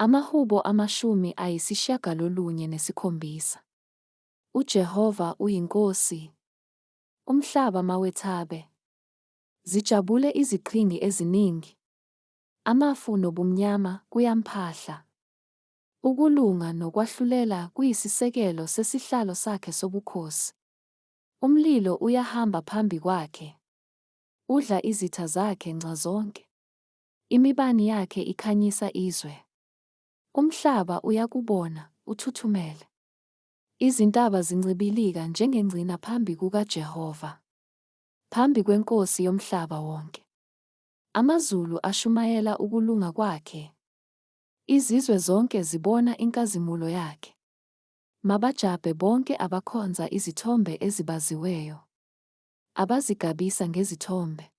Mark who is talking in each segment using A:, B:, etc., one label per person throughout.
A: AmaHubo 97. UJehova uyiNkosi. Umhlaba mawethabe. Zijabule iziqhingi eziningi. Amafu nobumnyama kuyamphahla. Ukulunga nokwahlulela kuyisisekelo sesihlalo sakhe sobukhosi. Umlilo uyahamba phambi kwakhe. Udla izitha zakhe nxazonke. Imibani yakhe ikhanyisa izwe. Umhlaba uyakubona, uthuthumele. Izintaba zincibilika njengengcina phambi kukaJehova, phambi kweNkosi yomhlaba wonke. Amazulu ashumayela ukulunga kwakhe. Izizwe zonke zibona inkazimulo yakhe. Mabajabhe bonke abakhonza izithombe ezibaziweyo, abazigabisa ngezithombe.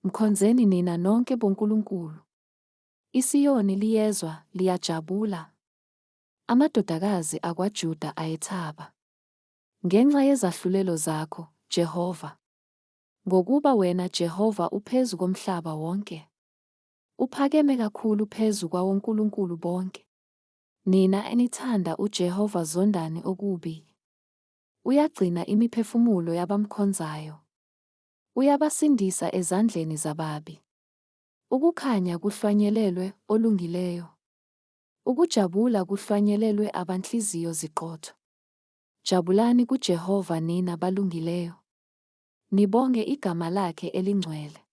A: Mkhonzeni nina nonke bonkulunkulu. ISiyoni liyezwa, liyajabula. Amadodakazi akwaJuda ayethaba. Ngenxa yezahlulelo zakho, Jehova. Ngokuba wena Jehova uphezu komhlaba wonke. Uphakeme kakhulu phezu kwawonkulunkulu bonke. Nina enithanda uJehova zondani okubi. Uyagcina imiphefumulo yabamkhonzayo. Uyabasindisa ezandleni zababi. Ukukhanya kuhlwanyelelwe olungileyo. Ukujabula kuhlwanyelelwe abanhliziyo ziqotho. Jabulani kuJehova nina balungileyo. Nibonge igama lakhe elingcwele.